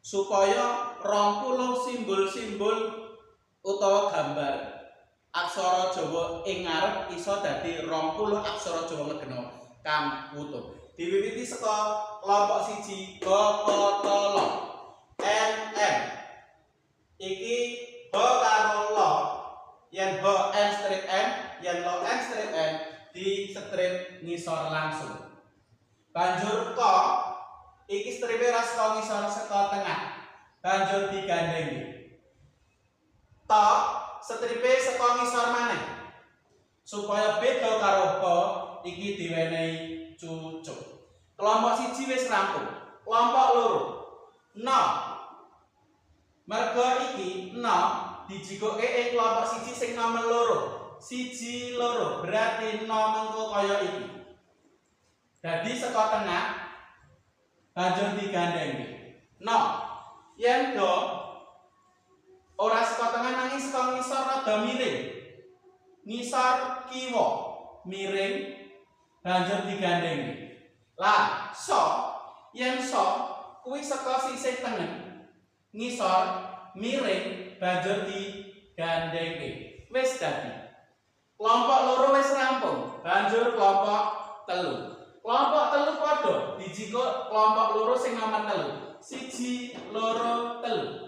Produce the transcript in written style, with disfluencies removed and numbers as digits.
Supaya 20 simbol-simbol utawa gambar aksara Jawa ing ngarep iso dadi 20 aksara Jawa legena kang wutuh. Diwiwiti saka kelompok siji, H K T L N M. Iki H karo L, yen H N strip M, yen L N strip M di strip ngisor langsung. Banjur K iki stripe ora saka ngisor, saka tengah. Banjur digandeng. T stripe saka ngisor maneh. Supaya beda karo H iki diwenehi cucuk. Kelompok siji wis rampung. Kelompok loro. No. Mergo iki no dijikoke ing kelompok siji sing nomor loro. Siji loro berarti no mengko kaya iki. Dadi saka tengah banjur digandeng. No. Yen do ora saka tengah nanging saka ngisor rada miring. Ngisor kiwa miring banjur digandeng. Lah, so yen so kuwi saka sisih tengen ngisor miring banjur digandengke. Wis dadi. Kelompok loro wis rampung, banjur kelompok telu. Kelompok telu padha dijikuk kelompok loro sing nomor telu. Siji, loro, telu.